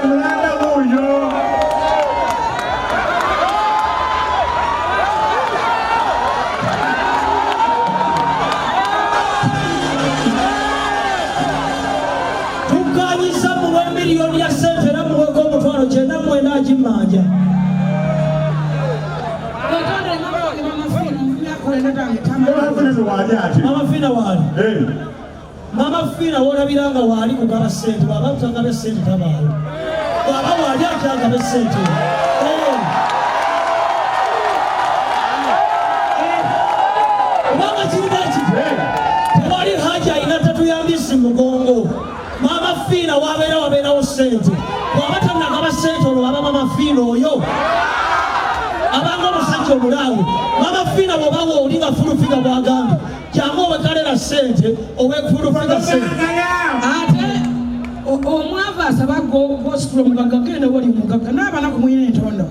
Mulanga wuuyo. Tukkanyiza muwe miliyoni ya ssente era muweko 990 agimmanja. Mama Fina waali. Mama Fina wolabira nga waali kugaba ssente, bw'aba kutagaba ssente tabaawo, bw'aba waali akyagaba ssente. Kubanga kirina kiti tewali haji alina tatuyambisi mugongo. Mama Fina wabeera wabeerawo ssente, bw'aba tanagaba ssente olwo aba Mama Fina oyo abanga omusajja omulaawe. Mama Fina bw'oba wooli nga Full Figure bw'agambye, jangu owekalera ssente, owe Full Figure ssente. Ate omwavu asaba gositula omugagga, genda wali omugagga n'abanaku mulina entondo.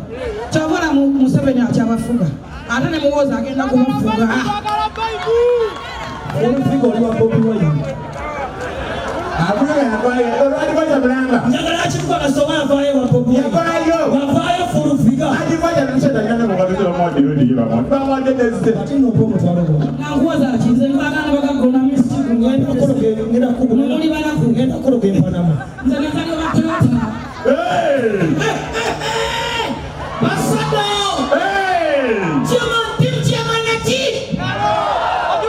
Kyovola Museveni akyabafuga, ate ne Muwoozi agenda kumufuga. Full Figure oli wa Bobi Wine. Njagala akikuba kasooba avaayo wa Bobi Wine. Wavaayo Full Figure. Ate nompa omutwalo gwange. Nankuwoza ki? Nze mbagana bagagga Ngenda muli banaku. Ngenda kukologa empanama. Nze nazalibwa ba Toyota. Basado! Chairman, team chairman naki?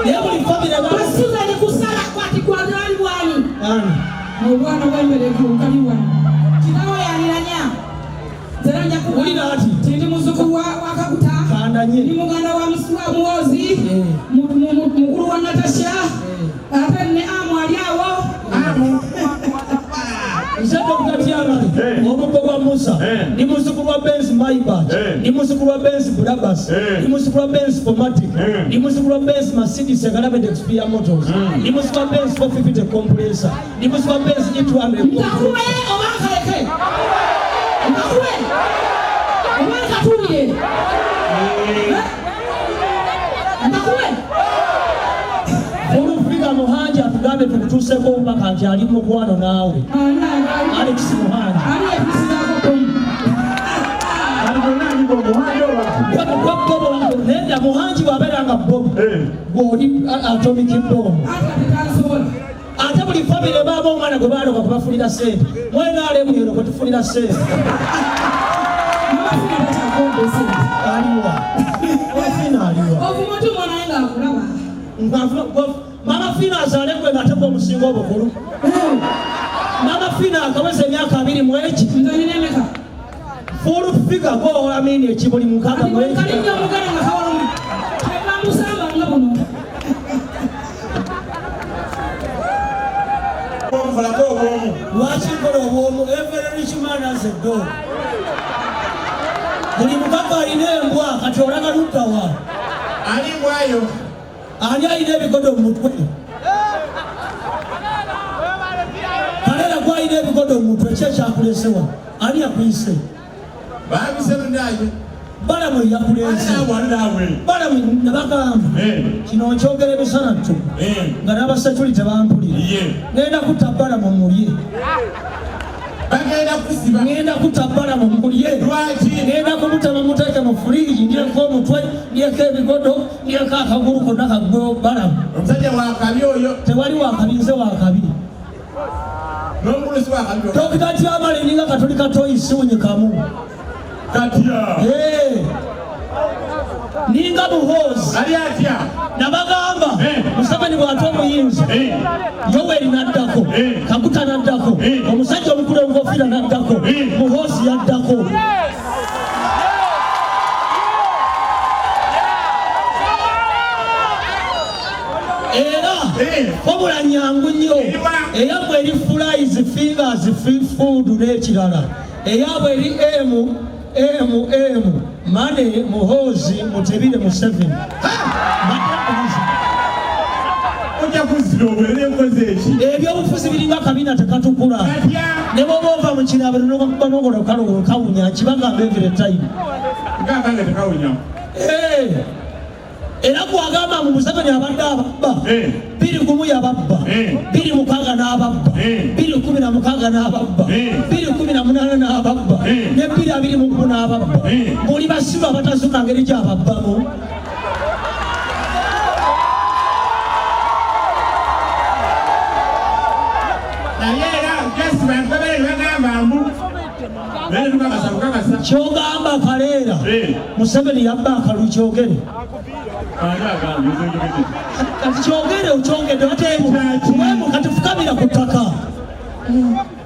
Naye buli famire Basuza ni kusala kwati kwazali bwani. Ani? Obwana bwembereko kali wano. Kitawo yaniranya. Nze nja Wulira ati. Tindi muzzukulu wa Kaguta. Kandanye. Ndi muganda wa Musuwa Muwozi. Mukulu wa Natasha. Ate ne Amu ali awo. Nze Dr. Tiamani, omuggo gwa Musa, ndi muzzukulu wa Benz Maybach, ndi muzzukulu wa Benz Brabus, ndi muzzukulu wa Benz 4MATIC, ndi muzzukulu wa Benz Mercedes Egalabed Expia Motors, ndi muzzukulu wa Benz 450 Compressor, ndi muzzukulu wa Benz E200. Nkakube oba nkaleke? Nkakube oba nkatulire? Nkakube? Full Figure Muhangi atugambye tukutuuseeko obubaka nti ali mukwano naawe. Alex Muhangi. Ali yatusizaako bomu. Nedda, Muhangi bw'abeera nga bomu, gw'oli atomic bomb. Ate tetansobola. Ate buli famire baaba omwana gwe baloka kubafunira ssente, mwenaalemu eno kwe tufunira ssente. Mama Fina takyakomba esente. Aliwa Mama Fina, aliwa? Ovuma otya omwana we ng'akulaba? Mama Fina azaale gwe nga ate gwe omusinga obukulu. Mama Fina akaweza emyaka 20 mweki. Nze nina emeka? Full Figure gwe amini ekibuli 60 mweki. Kalinnya omuganda nga kawalumi tebamusamba nga buno. Kolako obwomu. Lwaki nkola obwomu? Every rich man has a dog. Buli mugagga alina embwa. Kati olaga luddawa? Ali mbwayo. Ani alina ebigodo mu mutwe? Kalera gwalina ebigodo mu mutwe, ki ekyakulesewa? Ani yakuyise? Babise lunayo. Balamu yakuleese. Naawe naawe. Balamu nabagamba kino nkyogera emisana ttu nga n'abaseculi tebampulira. Ngenda kutta Balamu mulye. Bagenda kusiba. Ngenda kutta Balamu mulye. Lwaki? Ngenda kumutema muteeke mu fridge, ndyeko omutwe, ndyeko ebigodo, ndyeko akagulu konna kaggwewo Balamu. Omusajja wakabi oyo. Tewali wakabi, nze wakabi. N'omukulu si wakabi. Dokita Tyamale ninga katuli katoyi siwunyikamu. Katya. Eh. Ninga Muhoozi. Ali atya? Nabagamba Museveni bw'ate omuyinza, Yoweri n'addako, Kaguta n'addako, omusajja omukulu enkofiira n'addako, Muhoozi yaddako. Era wabula nyangu nnyo, eyammwe eri fries, fingers, food n'ekirala, eyaabwe eri M M M, Mane Muhoozi Mutebire Museveni. Mbadde mbuuza. Ojja kuzira obwere enkozi eki. Ebyobufuzi biringa kabina tekatukula. Katya. Ne bwoba ova mu kinaabiro nokakuba nogolo kalowo kawunya, nkibagamba every time. Ngamba tekawunya. Era gwagamba mu Museveni abadde ababba, 2001 yababba, 2006 n'ababba, 2016. 2016 n'ababba, 2018 n'ababba, ne 2021 n'ababba. Muli basiru abatazuka ngeri gy'ababbamu. Naye era just bantu babeere bagamba mbu naye tukakasa bukakasa. Kyogamba Kaleera, Museveni yabba akalulu, kyogere. Ani agambye nze njogedde? Kati kyogere, okyogedde ate wemu kati fukamira ku ttaka.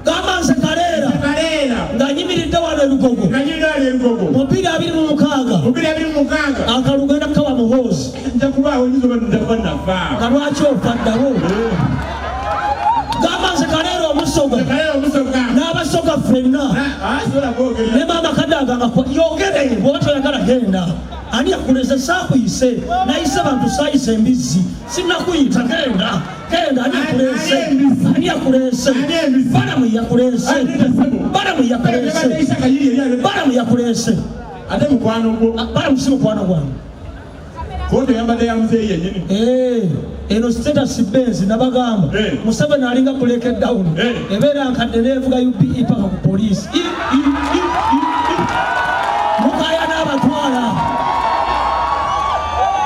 Gamba nze Kaleera Kaleera nga nyimiridde wano e Lugogo nga nyimiridde wano e Lugogo mu 2026 mu 2026 akalulu genda kukawa Muhoozi. Nja kubaawo nyinza oba nja kuba nafa. Nga lwaki ofa ddawo? Gamba nze Kaleera Omusoga Kaleera Omusoga n'Abasoga ffenna asobola kwogera. Ne maama Kadaga nga yogere, bw'oba toyagala genda. Ani yakuleze? Saakuyise, nayise bantu, saayise embizzi, sinnakuyita. Genda, genda. Ani yakuleese? Ani yakuleese? Balamu yakuleese? Balamu yakuleese? Balamu yakuleese? Ate mukwano gwo. Balamu si mukwano gwange. Kooti oyambadde ya muzeeyi yennyini. Eno status Benz nabagamba. Museveni alinga break down. Ebeera nkadde neevuga UPE paka ku poliisi. Mukaya n'abatwala.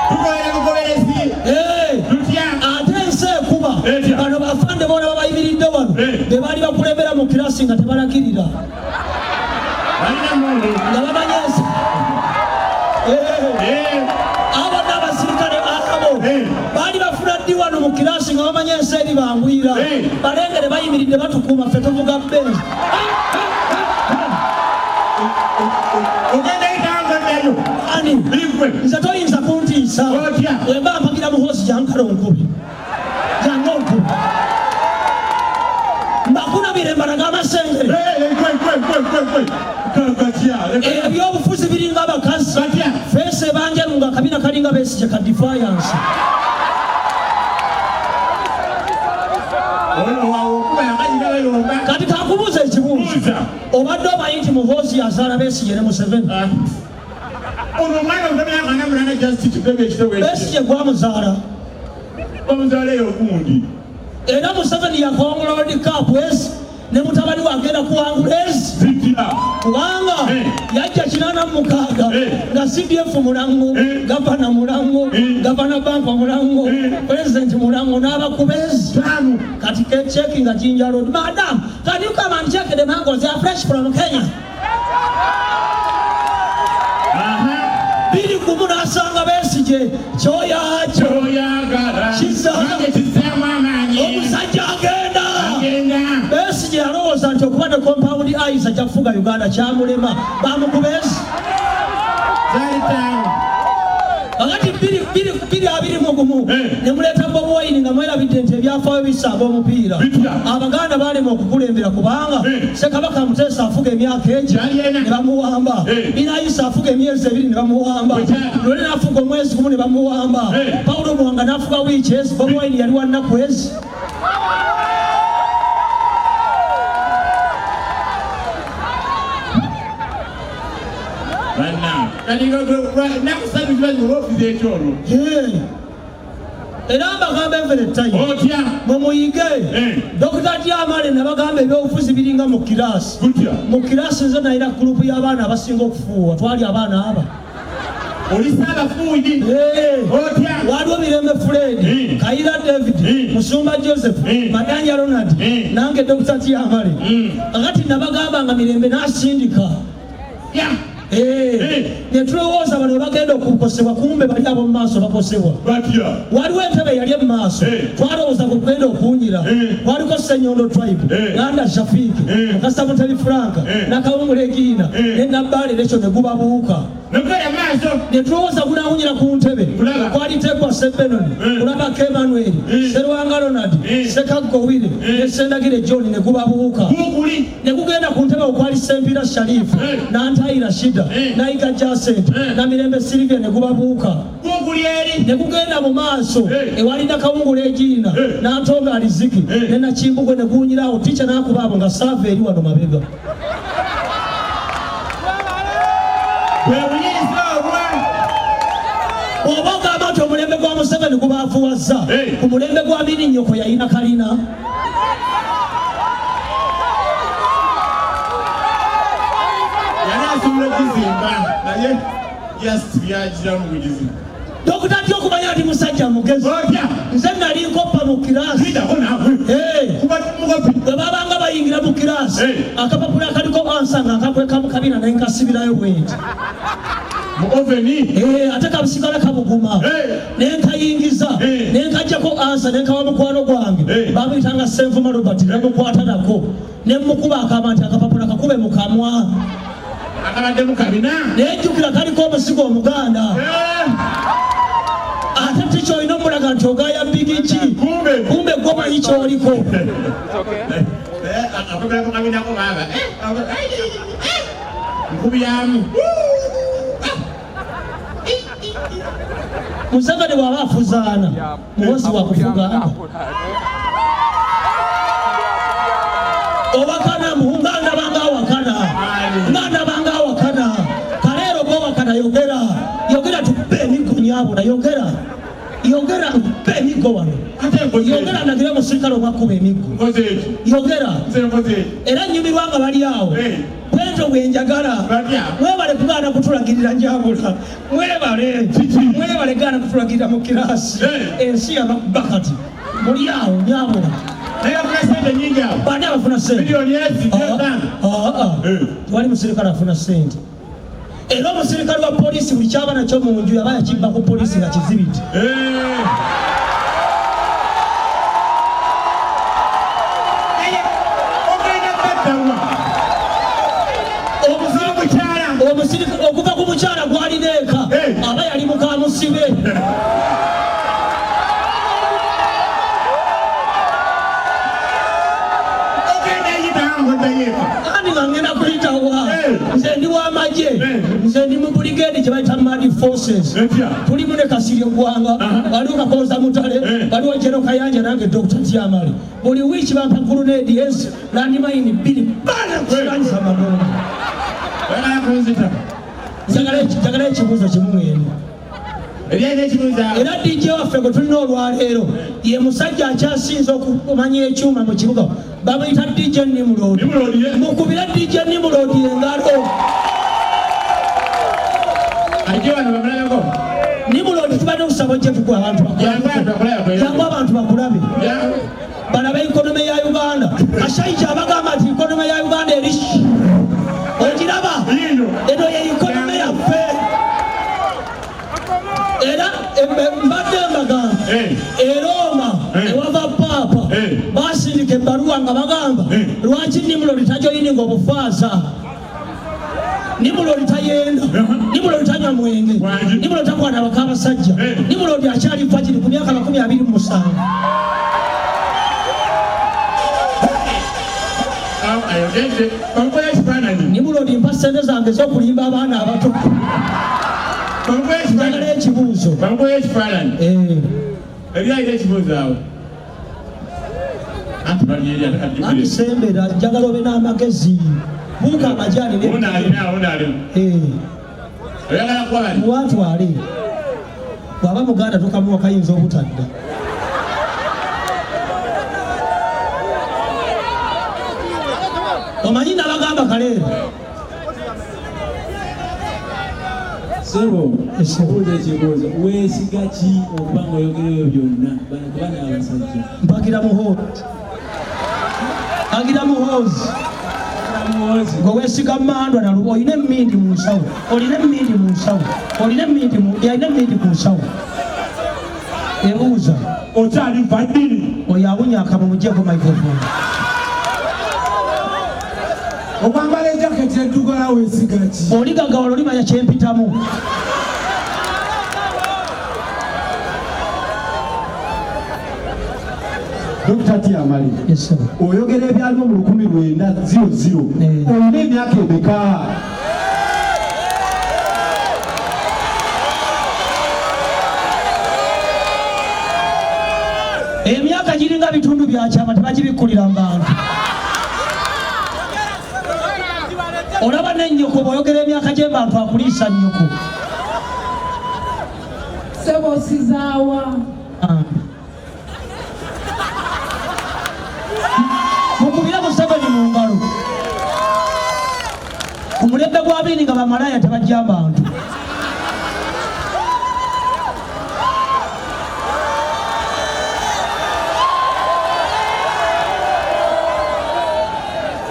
Tukolera bugoberezi. Tutya? Ate ensi ekuba. Etya? Bano bafande bona babayimiridde wano be baali bakulembera mu kirasi nga tebalagirira. Balina mundu. Nga bamanyi ensi. Abo n'abasirikale abo baali bafuna ddi wano mu kirasi nga bamanyi ensi eri bangwira. Balengere bayimiridde batukuuma, ffe tuvuga Benz. Ogenda yitanga ddayo. Ani? Bigwe. Nze toyinza kuntiisa. Otya? Wemba mpagira Muhoozi, jankala onkubi, jange onkubi, mbakunamire mbalaga amasengere. Gwe, gwe, gwe, gwe, gwe. Gatya. Ebyobufuzi biringa abakazi. Batya? Feesi ebanjeru nga akabina kalinga Besigye ka defiance. Okuba yakayiga bayomba. Kati kakubuuza ekibuuzo. Buuza. Obadde omanyi nti Muhoozi yazaala Besigye ne Museveni? Ono omwana omuto myaka 48, just kibebe ekitebe. Besigye gwamuzaala. Omuzaala eyo gundi. Era Museveni yakawangula World Cup ezi ne mutabani we agenda kuwangula ezi. Zitya? Kubanga yajja 86 nga CDF mulango, gavana mulango, gavana banka mulango, pulezidenti mulango, n'abakuba ezi. 5. Kati ke checking nga Jinja Road, "Madam, can you come and check the mangoes? They are fresh from Kenya." 2010 n'asanga Besigye kyoyakyo. Kyoyagala. Kizza. Nange kizzaamu amaanyi. Omusajja agenda. Agenda. Besigye yalowooza nti okuba ne compound eyes ajja kufuga Uganda, kyamulema, bamukuba ezi. Zaali 5. Kakati 2021 ne muleeta Bobi Wine nga mwerabidde nti ebyafaayo bisamba omupiira. Bitya? Abaganda balema okukulembera kubanga Ssekabaka Muteesa afuga emyaka egi Kyali ena. ne bamuwamba. Binayisa afuga emyezi 2 ne bamuwamba. Bwe kyali. Lole n'afuga omwezi 1 ne bamuwamba. Pawulo Muwanga n'afuga wiiki ezi. Bobi Wine yali wa nnaku ezi. Banna. Kati nnaku 3 ziba zikola ofiisi ekyolwo. Era mbagamba every time. Otya? Mumuyige. Dr. Diamale nabagamba ebyobufuzi biringa mu kirasi. Gutya? Mu kirasi nze nalina gurupu y'abaana abasinga okufuuwa, twali abaana aba. Oli saabafuuyi. Otya? Waliwo Mirembe Fred, Kayira David, Musumba Joseph, Madanja Ronald, nange Dr. Tiamale. Kakati nabagamba nga Mirembe n'asindika. Ne tulowooza bano bagenda okukosebwa, kumbe bali abo mu maaso bakosebwa. Batya? Waliwo entebe eyali emu maaso, twalowooza ku kugenda okuwunyira. Waliko Ssenyondo Tribe, Ganda Shafiiki, Mukasa Mutebi Franka, Nakawungula Egiina, ne Nabbaale Lekyo, ne gubabuuka. Nogenda maaso. Ne tulowooza gunawunyira ku ntebe. Kulaba. Kwali Tegwa Sebbenoni, Kulabako Emmanuel, Serwanga Ronald, Sekaggo Wire, ne Sendagire John, ne gubabuuka. Guguli. Ne gugenda ku ntebe okwali Sempira Sharifu, Nantayira Shida, Nayiga Jacent, na Mirembe Silivia, ne gubabuuka. Guguli eri. Ne gugenda mu maaso ewali Nakawungula Egiina, Nantonga Aliziki, ne Nakimbugwe, ne guwunyirawo. Tica n'akuba abo nga saava eri wano mabega. Bwe buyinza obwa. Oba ogamba nti omulembe gwa Museveni gubaafuwazza, ku mulembe gwa Amini nnyoko yalina kalina. Asobola okuzimba naye just byagiramu bugizi. Dokita atya okumanya nti musajja mugezi? Otya? Nze nali nkoppa mu kiraasi. Lindako naawe. Eh. Kuba mukopi. Bwe babanga bayingira mu kiraasi, Eh. akapapula akaliko ansa nga nkakweka mu kabina ne nkasibirayo bwenti. Mu oveni. Eh, ate kasigala kabuguma. Eh. Ne nkayingiza, Eh. ne nkaggyako ansa ne nkawa mukwano gwange. Eh. Bamuyitanga Ssenvuma Robert, ne mukwata nako. Ne mukuba akama nti akapapula kakube mu kamwa. Akabadde mu kabina. Naye jjukira kaliko omusigo omuganda. Eh. Ate tikyolina omulaga nti ogaya bigiki. Kumbe. Kumbe gwomanyi kyoliko. Eh, akapapula ku kabinako baaba. Eh, eh, nkubyamu. Museveni bw'aba afuzaana, Muhoozi wakufuga. Owakana nga ndabanga awakana. Nga ndabanga awakana. Kaleero bw'owakana yogera. Yogera tukube emiggo nnyabula, yogera. Yogera nkube emiggo wano. Ate nkoze Yogera ndagire omusirikale omwakuba emiggo. Nkoze eki? Yogera. Nze nkoze eki? Era nnyumirwa nga bali awo. Eh. Bwentyo bwe njagala. Batya? Mwebale kugaana kutulagirira njabula. Mwebale. Kiki? Mwebale gaana kutulagirira mu kiraasi. Eh. Ensi yabakuba kati. Muli awo nyabula. Naye afuna ssente nnyingi awo. Bani abafuna ssente? Miliyoni ezi ttaano. Eh. Tewali musirikale afuna ssente. Era omusirikale wa poliisi buli kyaba nakyo mu nju yaba yakibba ku poliisi nga kizibiti. Eh. Naye ogenda baddawa? Omukyala. Omusirikale okuva ku mukyala gw'alina eka Eh. aba yali mukamusibe. Ogenda yita ngoddayo eka. Kandi nga ngenda kuyitawa. Eh. Nze ndi w'amagye. Eh. Nze ndi mu brigade gye bayita Mad Forces. Etya? Tulimu ne Kasirye Ggwanga, Aha. waliwo Kakooza Mutale, Eh. waliwo Jeno Kayanja nange Dr. Tiamali. Buli wiiki bampa grenade ezi landmine bbiri bana kusiranyisa amagongo. Oyagala kunzita? Njagala ekibuuzo kimu mwenu. Ebyalina ekibuuzo awo. Era DJ waffe gwe tulina olwaleero ye musajja akyasinze okumanya ekyuma mu kibuga, bamuyita DJ Nimrod. Nimrod, ye. Mukubire DJ Nimrod engalo. Ajje wano bamulabeko. Nimrod tubadde kusaba ojje tukwe abantu bakulabe. Jangu abantu bakulabe. Jangu abantu bakulabe. Jangu. Balabe economy ya Uganda. Kashaija abagamba nti economy ya Uganda eri ogiraba. Yiino. Eno ye economy yaffe. Era mbadde mbagamba Eh. e Roma Eh. ewava Paapa Eh. basindika ebbaluwa nga bagamba Eh. lwaki Nimrod tajoyininga obufaaza. Nimrod tayenda, Nimrod tanywa mwenge, Wangi. Nimrod takwana bakabasajja, Eh. Nimrod akyali fajiri ku myaka 27. Awo ayogedde. Bamukuba ekifaananyi. Nimrod mpa ssente zange ez'okulimba abaana abato. Bamukuba Njagala ekifaananyi. ekibuuzo. Bamukuba ekifaananyi. Eh. Ebyalina ekibuuzo awo. Anti bali eri ate kati Anti jjukire. sembera njagala obe n'amagezi. Buuka amajaani ne- Ono alina, ono alimu. Eh. Oyagala kuba bali? Muwatwale. Bw'aba muganda tokamuwa kayinza obutadda. Omanyi nabagamba Kaleero. Ssebo, Ssebo. buuza ekibuuzo, weesiga ki okuba nga oyogera ebyo byonna? Bano kuba n'abasajja. Mpagira Muhoozi. Mpagira Muhoozi. Muhoozi. Gwe weesiga mmandwa nalu, olina emmindi mu nsawo. Olina emmindi mu nsawo. Olina emmindi mu, alina emmindi ku nsawo. Ebuuza. Okyali nfa ddini. Oyo awunya akamwa muggyeko microphone. Okwambala ejaketi eddugala weesiga ki? Oli gagawala olimanya kye mpitamu. Dokita Tiamali. Yes, sir. Oyogera ebyaliwo mu lukumi lwenda ziro ziro. Eh. Olina emyaka emeka? Emyaka giringa bitundu bya kyama tebagibikkulira mu bantu. Olaba n'ennyoko bw'oyogera emyaka gy'ebantu akuliisa nnyoko. Ssebo sizaawa. Mukubire Museveni mu ngalo. Ku mulembe Gwabini nga bamalaya tebajja bantu.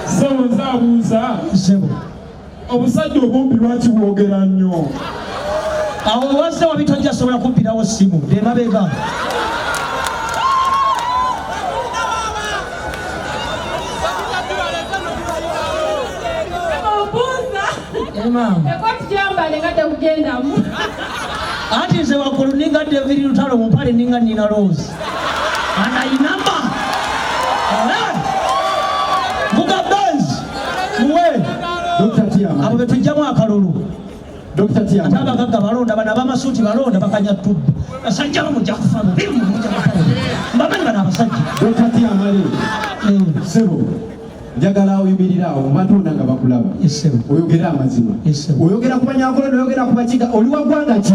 Ssebo, nze abuuza. Ssebo. Obusajja obumpi lwaki bwogera nnyo? Awo wazze wabi, tojja sobola kubbirawo simu demabega. Obuuza. Maama. Ekoti gyambale nga tekugendamu. Anti nze waggulu ninga David Lutalo, mu mpale ninga Nina Rose anayinamba muga Benz muwe. Dr. Tiamale. Abo betujjamu akalulu. Dr. Ate Tiamale. abagagga balonda, bano abamasuuti balonda bakanya tubbi. Basajja bamujja kufa bubi, mujja kufa bubi, mbamanyi bano abasajja. Dr. Tiamale. Ssebo, njagala oyimirire awo mu bantu bonna nga bakulaba. Yes, ssebo. Oyogere amazima. Yes, ssebo. Oyogera ku Banyankole n'oyogera ku Bakiga, oli wa ggwanga ki?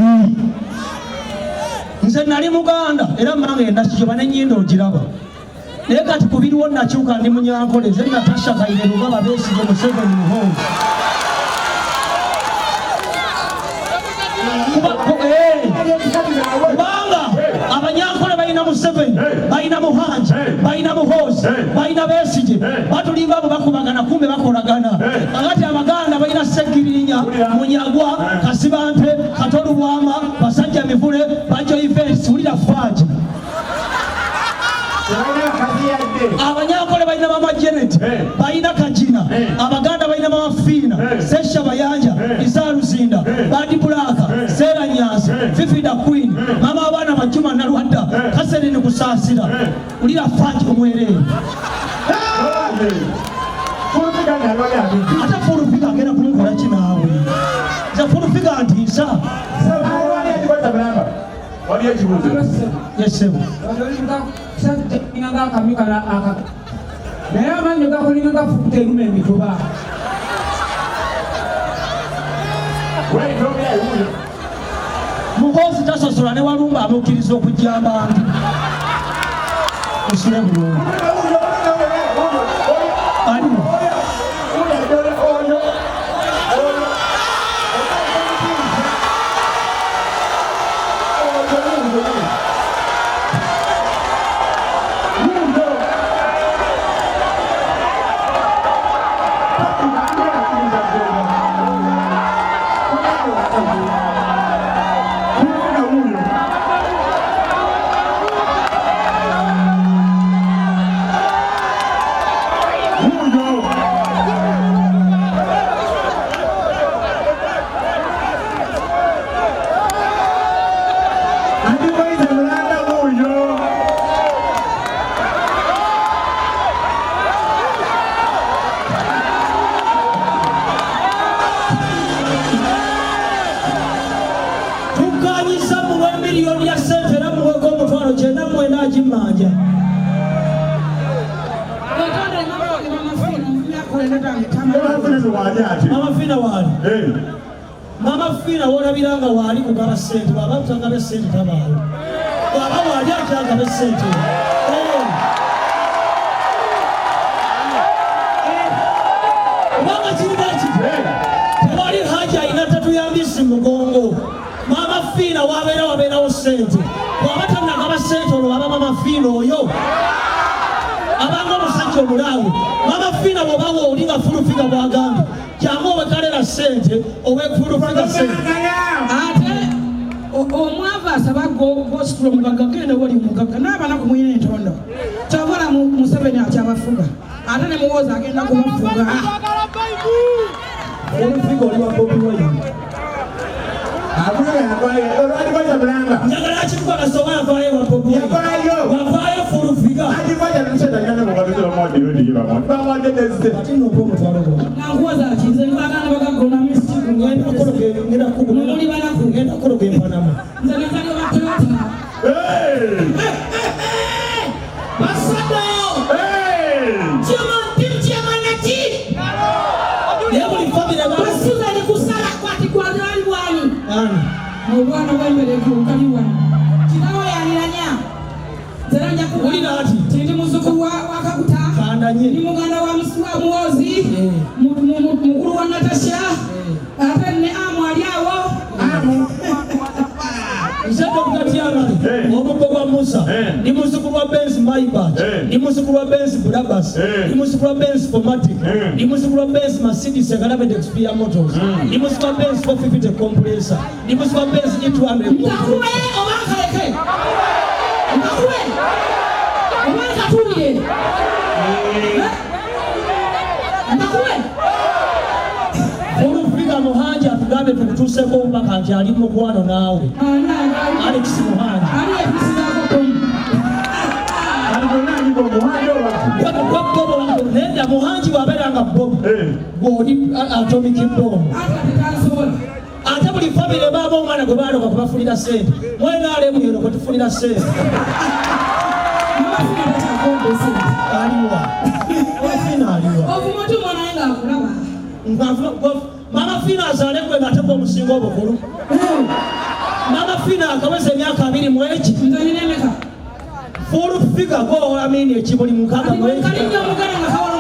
Nze nali Muganda era mange nakijoba nenyindo ogiraba, naye kati ku biriwo nakyuka, ndi Munyankole. Nze Natasha Kainerugaba, Besigye, Museveni, Muhoozi. Kubanga Abanyankole balina Museveni, balina Muhangi, balina Muhoozi, balina Besigye. Batulimba abo bakubagana, kumbe bakolagana. Kakati Abaganda balina Segirinya, Munyagwa, Kasibante, Katolubwama, Basajja Mivule, Bajo Events, wulira Faji. Abanyankole balina Mama Janet, balina Kajina. Abaganda balina Mama Fiina, Sesha Bayanja, Isa Luzinda, Badi Bulaka, Sera Nyansi, Fifi da Queen, mama abaana Bajuma Nalwadda, Kaserini Kusaasira, ulira Faji omwereere. Ate full figure agenda kunkola ki naawe? Nze full figure ntiisa. Waliyo ekibuuzo. Yes, ssebo. Naye amannyo gakulinga gafukuta eruma emituba. Muhoozi tasosola ne Walumba, amukkiriza okujja abantu. Osule bulungi. Aliwo. Tukanyisa muwe miliyoni ya sente era muweko 990 agimmanja. Mama Fina waali. Mama Fina wolabira nga waali kugaba sente, bwaba tutagaba sente tabaawo, bwaba waali akyagaba sente. Kubanga kirina kiti, tewali haji alina tatuyambisi mugongo. Mama Fiina wabeera wabeerawo sente, bwaba tanagaba sente olwo aba Mama Fiina oyo abanga omusajja omulaawe. Mama Fiina bw'oba wooli nga full figure bw'agambye, jangu owekalera sente, owe full figure sente. Ate omwavu asaba gositula omugagga, genda wali omugagga n'abanaku mulina entondo. Kyovola Museveni akyabafuga, ate ne Muwoozi agenda kubafuga. Full figure oli wa Bobi Wine. Njagala akituka kasooka yavaayo wa Bobi Wine. Wavaayo full figure. Ate nno mpa omutwalo gwange. Nankuwoza ki? Nze mbaganda bagagga onamisiku. Muli banaku. Ngenda kukologa empanama. Nze nazalibwa ba Toyota. Basado! Chairman, team chairman naki? Naye buli famire. Basuza ni kusala kwati kwa nani wani? Ani? Obwana bwembereko kali wano kitawo yaniranya. Nze nja Wulira ati. Ti ndi muzzukulu wa Kaguta. Kandanye. Ndi muganda wa Muwozi, mukulu wa Natasha. Ate ne amu ali awo. Amu. Nze Dr. Tiamani, omuggo gwa Musa, ndi muzzukulu wa Benz Maybach, ndi muzzukulu wa Benz Brabus, ndi muzzukulu wa Benz Formatic, ndi muzzukulu wa Benz Mercedes Egalabed Xperia Motors, ndi muzzukulu wa Benz 450 Compressor, ndi muzzukulu wa Benz E200 Nkakuwe Compressor. oba nkaleke? Nkakuwe oba nkatulire? Nkakuwe? Fulufika Muhangi atugambye tukutuuseeko obubaka nti ali mukwano naawe. Alex Muhangi. Ali etusizaako bomu. Kati bonna anyiga omuhanda oba? Nedda, Muhangi bw'abeera nga bomu, gw'oli atomic bomb. Ate kati tansobola. Ate buli famire baaba omwana gwe baloka kubafunira ssente, mwenaalemu eno kwe tufunira ssente. Mama Fina takyakomba esente. Aliwa Mama Fina, aliwa? Ovuma otya omwana we ng'akulaba? Mama Fina azaale gwe nga ate gwe omusinga obukulu. Mama Fina akaweza emyaka 20 mweki. Nze nina emeka? Full figure go amini ekibuli 6 Kati mweki. kalinnya omuganda nga kawala.